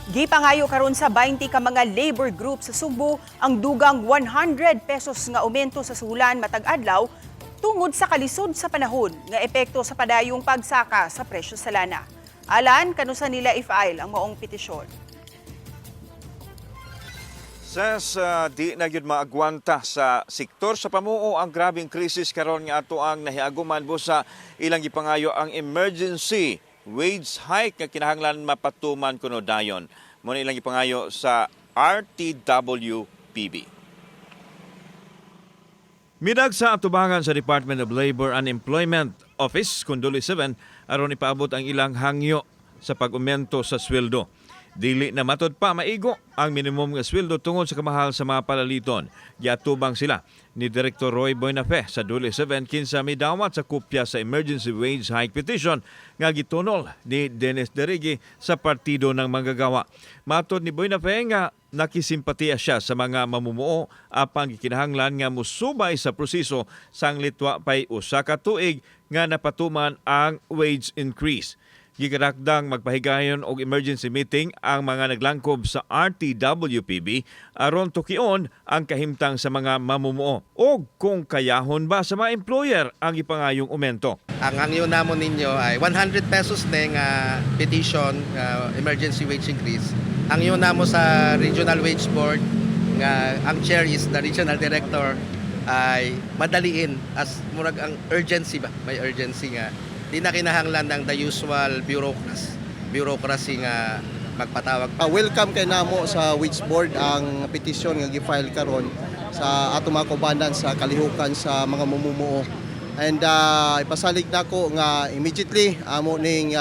Gipangayo karon sa 20 ka mga labor group sa Sugbo ang dugang 100 pesos nga aumento sa suhulan matag adlaw tungod sa kalisod sa panahon nga epekto sa padayong pagsaka sa presyo sa lana. Alan, kanusa nila i-file ang maong petisyon? Sa di na gyud maagwanta sa sektor sa pamuo ang grabeng krisis karon nga ato ang nahiaguman busa ilang gipangayo ang emergency wage hike nga kinahanglan mapatuman kuno dayon. Mo na ilang gipangayo sa RTWPB. Midag sa atubangan sa Department of Labor and Employment Office kunduli 7 aron ipaabot ang ilang hangyo sa pag-umento sa sweldo. Dili na matod pa maigo ang minimum nga sweldo tungod sa kamahal sa mga palaliton. Giatubang sila ni Director Roy Buenafe sa Duli 7 kinsa midawat sa kopya sa emergency wage hike petition nga gitunol ni Dennis Derigi sa Partido ng Manggagawa. Matod ni Buenafe nga nakisimpatiya siya sa mga mamumuo apan gikinahanglan nga musubay sa proseso sanglit wa pay usa ka tuig nga napatuman ang wage increase. Gikarakdang magpahigayon og emergency meeting ang mga naglangkob sa RTWPB aron tukion ang kahimtang sa mga mamumuo o kung kayahon ba sa mga employer ang ipangayong aumento. Ang hangyo namo ninyo ay 100 pesos na nga petition, emergency wage increase. Hangyo namo sa Regional Wage Board nga ang chair is the regional director ay madaliin as murag ang urgency ba, may urgency nga di na kinahanglan ng the usual bureaucracy bureaucracy nga magpatawag. Welcome kay namo sa wage board ang petisyon nga gi-file karon sa ato mga kaubanan sa kalihukan sa mga mamumuo. And ipasalig nako nga immediately amo ning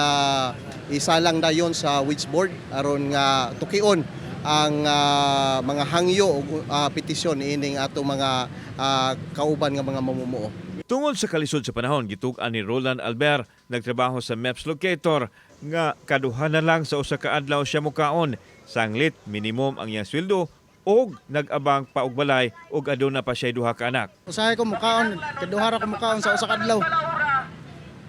isalang dayon sa wage board aron nga tukion ang mga hangyo ug petisyon ining ato mga kauban nga mga mamumuo. Tungod sa kalisod sa panahon, gitug-an ni Roland Albert, nagtrabaho sa MEPS locator, nga kaduha na lang sa usa ka adlaw siya mukaon. Sanglit, minimum ang iyang sweldo og nag-abang pa og balay og aduna pa siya duha ka anak. Usahay ko mukaon, kaduha ra ko mukaon sa usa ka adlaw.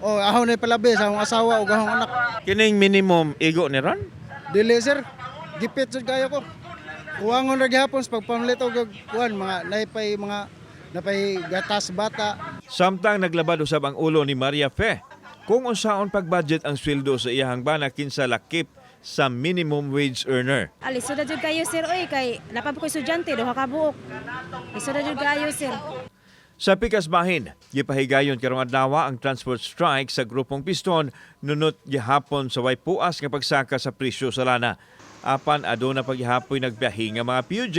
O ahon na palabi sa akong asawa ug akong anak. Kining minimum igo ni ron? Dili, sir, gipit jud kayo ko. Kuwangon ra gihapon sa pagpamalit og kuan mga naipay mga napay gatas bata. Samtang naglabad usab ang ulo ni Maria Fe kung unsaon pag-budget ang sweldo sa iyahang bana kinsa lakip sa minimum wage earner. Lisod na jud kayo, sir, oy, kay naa pa ko estudyante, duha ka buok. Lisod na jud kayo, sir. Sa pikas bahin, gipahigayon karong adlaw ang transport strike sa grupong Piston nunot gihapon sa way puas nga pagsaka sa presyo sa lana. Apan aduna paghihapoy nagbiyahe nga mga PUJ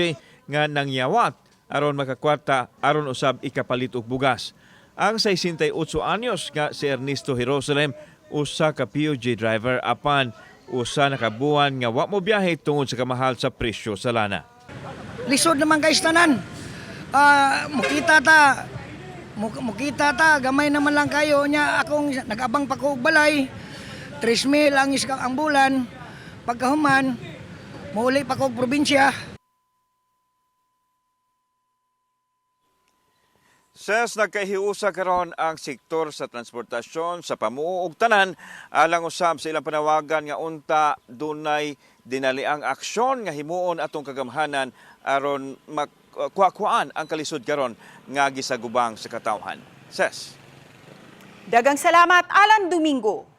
nga nangyawat aron makakwarta aron usab ikapalit og bugas. Ang 68 anyos nga si Ernesto Jerusalem, usa ka PUJ driver, apan usa na ka buwan nga wa mo biyahe tungod sa kamahal sa presyo sa lana. Lisod naman kay tanan. Mukita ta mukita ta gamay naman lang kayo nya akong nag-abang pa ko og balay. 3,000 ang iska ang bulan. Pagkahuman, muuli pa ko og probinsya. Ses, nagkahiusa karon ang sektor sa transportasyon sa pamuo ug tanan alang usab sa ilang panawagan nga unta dunay dinaliang aksyon nga himuon atong kagamhanan aron makuha-kuhaan ang kalisod karon nga gisagubang sa katawhan. Ses. Dagang salamat, Alan Domingo.